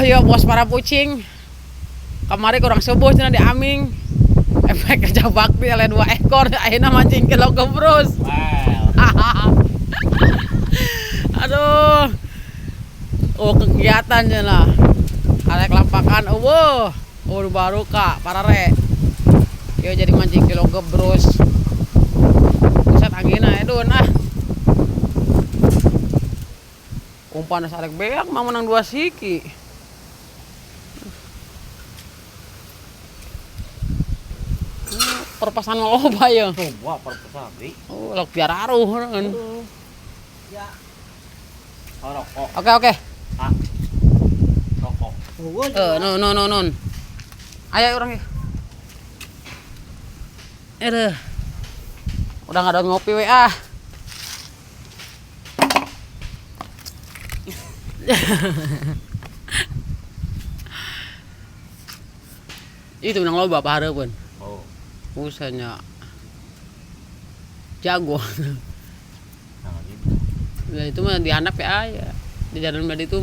Ya bos para pucing. Kemarin kurang subuh cenah di Aming. Efek kerja bakti oleh 2 ekor akhirnya mancing kilo gebrus. Well. Aduh. Oh, kegiatan cenah. Arek lampakan eueuh. Oh, baru ka parare. Yo jadi mancing kilo gebrus. Pusat anginna edun ah. Umpan arek beak mah menang 2 siki. Perpasan loba ya. Wah, perpasan bri. Oh, lok biar aruh kan. Ya. Oh, rokok. Oke, oke. Ah. Rokok. No no no non. Ayo orang ya. Aduh. Udah nggak ada ngopi we ah. Itu menang loba apa hareupeun? Oh. Usahanya jago. Nah, gitu. Ya itu mah di anak ya, ya. Di jalan mah itu.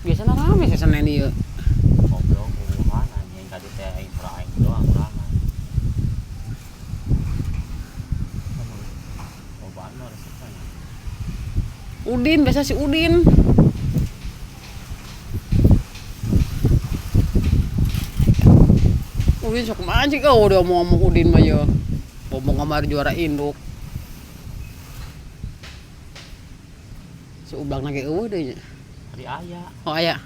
Biasanya rame sih Senin ieu. Ngobrol kumaha anjing tadi teh aing pura aing doang rame. Lobaan mah resepna. Udin biasa si Udin. Udin sok mancing oh udah omong-omong Udin mah ya. Ngomong kamar juara induk. Si Ublang nage eueuh deui nya. Tadi aya. Oh aya.